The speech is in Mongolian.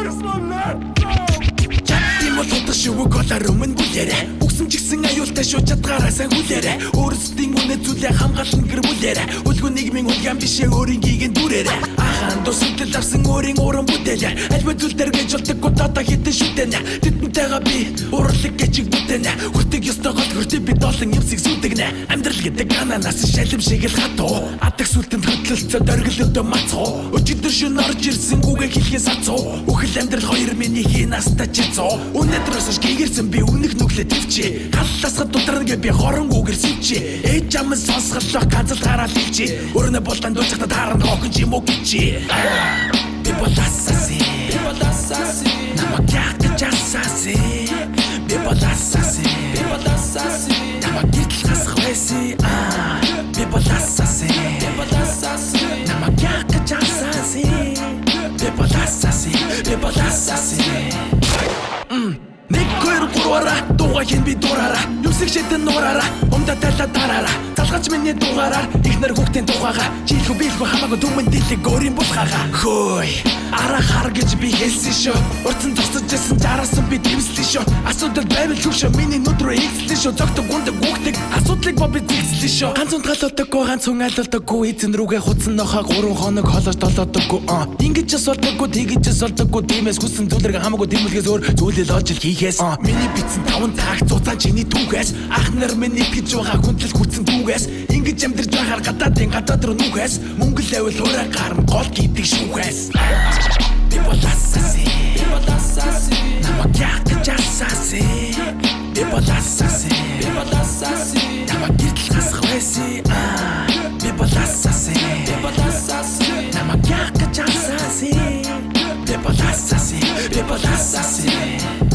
Here's my laptop. Чаддсан бол худал шивэг голоор өмнө бүлээрэ. Үгсэн ч гэсэн аюултай шүү, чадгаараа сайн хүлээрэ. Өөрсдийн үнэ зүйлээ хамгаална гэр бүлээрэ. Үлгүн нийгмийн хүлгаан бишээ, өөрийн гигийн дүрээрэ. Ахаан тус сэтэл авсан өөрийн уран бүтээлээ. Альва зүйл дээр гэж болдоггүй, одоо хитэн шүтэнэ. Тэдэнтэйгээ би урлаг гэж бүтэнэ. Хүртэг ёстой гол хүртэг би долон юмсыг сүдэгнэ. Амьдрал гэдэг ананас шалим шиг л хатуу. Адаг сүлтэнд хөдлөлцөө дөргил өдөө мацуу. Өчигдөр шөнө орж ирсэн гүгэ хэлхээ сацуу. Үхэл, амьдрал хоёр миний хин настай чицуу. Өнөөдрөөс хойш гэгэрсэн би үнэх нүглээ твчээ. Галласгад дутрна гэ би хоронгүүгэр сэвчээ. Ээж ам сонсголох ганц л гараал хэлчээ. Өрнө булан дууцахта таарна хохин ч юм уу гिचээ. Би бол assassin. Би бол assassin. Намайг яах гэж assassin. Би бол assassin. Би бол assassin. Намайг гэртэл хасах байсан. Би бол assassin. Би бол assassin. Намайг яах гэж assassin. Би бол assassin. Би бол assassin. Нэг, хоёр, гурваараа дууга хин би дураараа. Юмсэг шидэн нуураараа, умда талаа дараараа. Залгач миний дугаараар ихнэр хүүхдийн тухайга. Чийлхүү биелхүү хамаагүй, түмэн дэлэг өөрийн булхаага. Хөөй, араа хар гэж би хэлсэн шүү. Урдсан зогсож исэн жараасан би дэмслэн шүү. Асуудал байвал шүүшөө, миний нүд рүү ихслэн шүү. Зогтөг гундаг хүүхдэг асуудлыг бо би зэгслэн шүү. Ганц унт галуудаггүй, ганц хүн алуулдаггүй. Эзэн рүүгээ хутсан нохоо 3 хоног холоож долоодоггүй. Ингэж асуудаггүй, тэгэж асуудаггүй. Тиймээс хүссэн зүйлэрэг хамаагүй, тэмүүлгээс өөр зүйлэл олж хийхээс. Миний бичсэн таван цаг цуцаан чиний түүхээс. Ах нар минь итгэж байгаа хүндлэл хүртсэн түүхээс. Ингэж амьдарч байхаар гадаадын гадаад руу нүхээс. Мөнгө л авил хуурай гарна гол гэдэг шүүхээс. Би бол assassin. Би бол assassin. Намайг яах гэж assassin. Би бол assassin. Би бол assassin. Намайг гэртэл хасах байсан. Би бол assassin. Би бол assassin. Намайг яах гэж assassin. Би бол assassin. Би бол assassin.